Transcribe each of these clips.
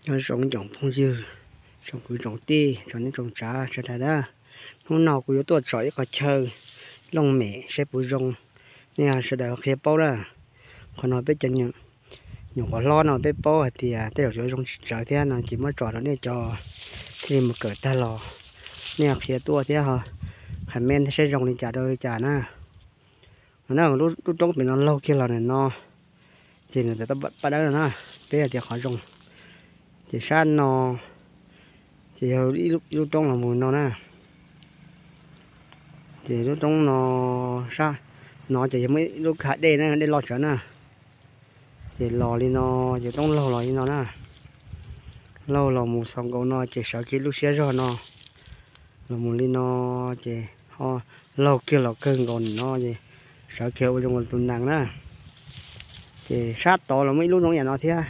Nyob zoo tsoom phooj ywg, tsoom kwv tsoom tij, tsoom neej tsoom tsav sawv daws na. Hnub no kuv yuav tuaj tsom ib qho chaw looj mem seb puas zoo, nej sawv daws qhia paub na. Qhov no peb cov nyuam qhuav hlob no peb paub hais tias tej zaum yuav zoo tsis tsawv thiab no ces muab tsom rau nej cov thiaj li mus kawm tag los, nej qhia tuaj thiab ho comment seb zoo li cas rau li cas na. No na, lub roob pem no laug kiag los ntawm no, ces nws tawm paj dawb no na, peb hais tias qhov zoo. Ces sab no ces yog ib lub roob los mus no na. Ces lub roob no, sab no ces yog muaj ib lub kwj ha dej na, dej loj tsawv na. Ces los li no, ces roob laug los li no na. Laug los mus xaus nkaus no ces sawv kiag lub siab zog no los mus li no, ces ho laug kiag los kawg nkaus no ces sawv kiag ua zoo nkaus tus nees na. Ces sab tod los muaj ib lub zoo yam no thiab.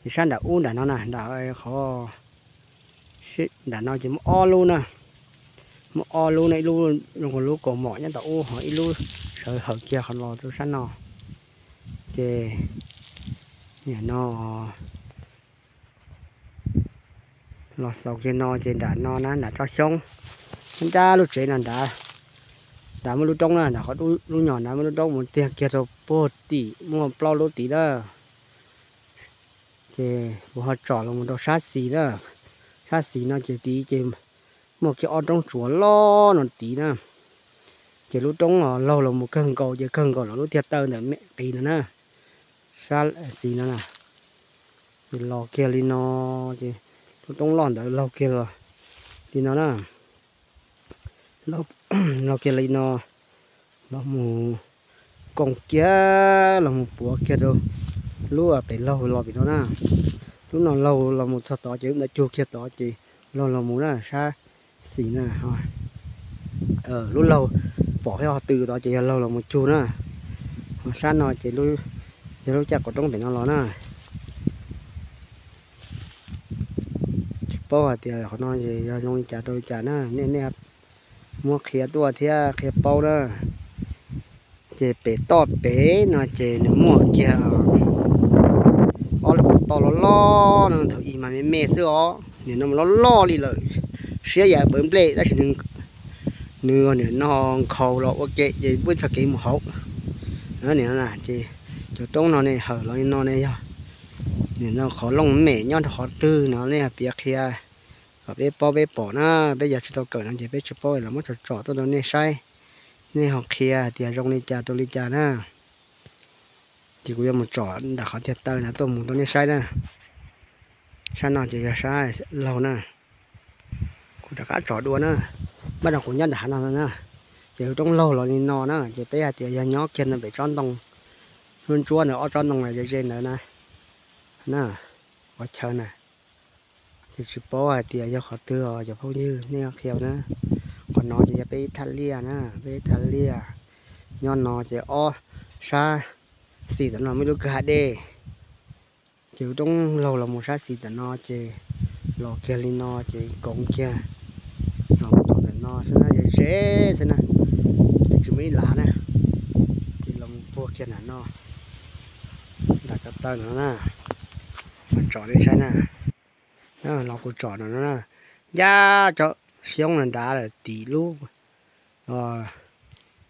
Ces sab nram ub nram no na, nram qhov nram no ces muaj ob lub na. Muaj ob lub na, ib lub zoo nkaus lub kaus mom nyob tom ub, ho ib lub sawv hawm kiag qhov los rau sab no. Ces nim no los xaus kiag no ces nram no na, nram tsob xyoob, nrab lub tsev no nrad, nrad muaj lub roob na, nram qhov lub nyom nrad muaj lub roob mus tiag kiag rau puag tim muaj plaub lub tid na. Ces kuv ho tsom los mus rau sab xis na. Sab xis no ces tid ces muaj kiag ob roob tsuas loj no tid na. Ces lub roob laug los mus kawg nkaus ces kawg nkaus los lub tiag taw ntawm me qis no na. Sab xis no na, ces los kiag li no, ces lub roob loj ntawd laug kiag los li no na. Laug kiag li no, los mus koom kiag los mus puav kiag rau lub pem laug los pem no na. Lub no laug los mus txog tod ces lub ntawd cug kiag tod ces laug los mus na, sab xis na. Lub laug pom ho tw tod ces yog laug los mus cug na. Ho sab no ces yog lub caj qaum roob pem no los na. Tsis paub hais tias qhov no yog zoo li cas rau li cas na, nej nej muab qhia tuaj thiab qhia paub na. Ces pem toj pem no ces nws muaj kiag ob lub pov toj loj loj no, thaum ub mas me me xwb os, nim no mas loj loj li lawm, siab yam pawv nplej tab sis nws nim no nkhaus los ua ke ces muaj ib txoj kev mus hauv. Nim no ces cov roob no ne hawm los li no ne yog nim no qhov looj mem nyob rau qhov twg no nej piav qhia kom peb paub peb pom na, peb yog tsis tau kawm no ces peb tsis paub los muab tsom tsom tuaj rau nej saib, nej ho qhia hais tias zoo li cas rau li cas na. Ces kuv yuav mus tsom nram qhov tiag taw na tuaj mus rau nej saib na. Sab no ces yog sab laug na. Kuv rov qab tsom dua na, npaj rau kuv nyob nram hav no na. Ces lub roob laug los li no na, ces peb hais tias yog nyob kiag no pem tsob ntoo, lub ntsuab ntawd ob tsob ntoo ze ze ntawd na, na, qhov chaw na. Ces tsis paub hais tias yog qhov twg os cov phooj ywg, nej qhia na. Qhov no ces yog peb ib thaj liaj na, peb ib thaj liaj. Nyob no ces ob sab xis ntawm no muaj ib lub kwj ha dej. Ces lub roob laug los mus sab xis ntawm no ces los kiag li no ces koom kiag los mus rau ntawm no xwb na, ze ze xwb na, twb tsis muaj ib lav na. Ces los mus puag kiag nram no, nram ko taw no na, tsom nej saib na. Los kuv tsom no na, ncaj tsob xyoob no nrad lawm tim lub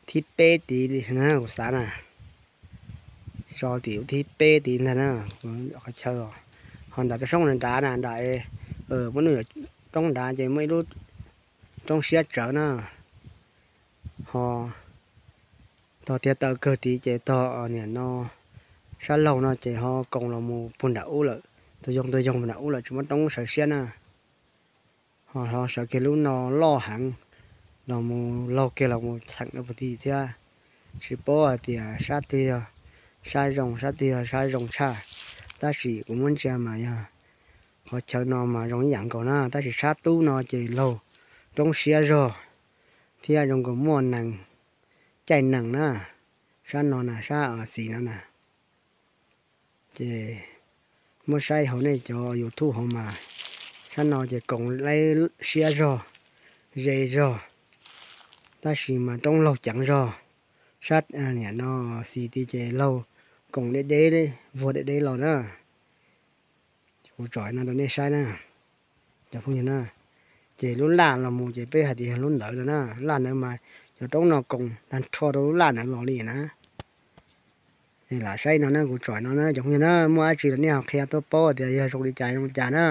thib peb tid li na kuv xav na. Tso tim lub thib peb tid ntag na, qhov chaw os. Ho nram rau soob nrad na, nram muaj lub roob nrad ces muaj ib lub roob siab tsawv na. Ho tog tiag taw kawg tid ces tog niam no sab laug no ces ho koom los mus puag nram ub lawm, tus yoog tus yoog puag nram ub lawm tsis muaj roob sawv siab na. Ho ho sawv kiag lub no loj heev, los mus laug kiag los mus txheem rau puag tid thiab. Tsis paub hais tias sab twg yog sab zoo, sab twg yog sab zoo tshaj, tab sis kuv muab ntsia mas yog qhov chaw no mas zoo ib yam nkaus na, tab sis sab tub no ces laug roob siab zog thiab zoo nkaus muaj nees, caij nees na, sab no na, sab xis no na. Ces muab saib hauv nej cov YouTube hauv mas, sab no ces koom laib siab zog, ze zog, tab sis mas roob laug ceev zog. Sab niam no xis tid ces laug koom deb deb, vuag deb deb los na. Kuv tsom no rau nej saib na, cov phooj ywg na. Ces lub laj los mus ces peb hais tias yog lub ntawd no na, laj ntawd mas cov roob no koos tag nrho rau lub laj ntawd los li na. Ces lam saib no na, kuv tsom no na cov phooj ywg na, muaj dab tsi los nej ho qhia tuaj paub tias yog zoo li cas zoo li cas na.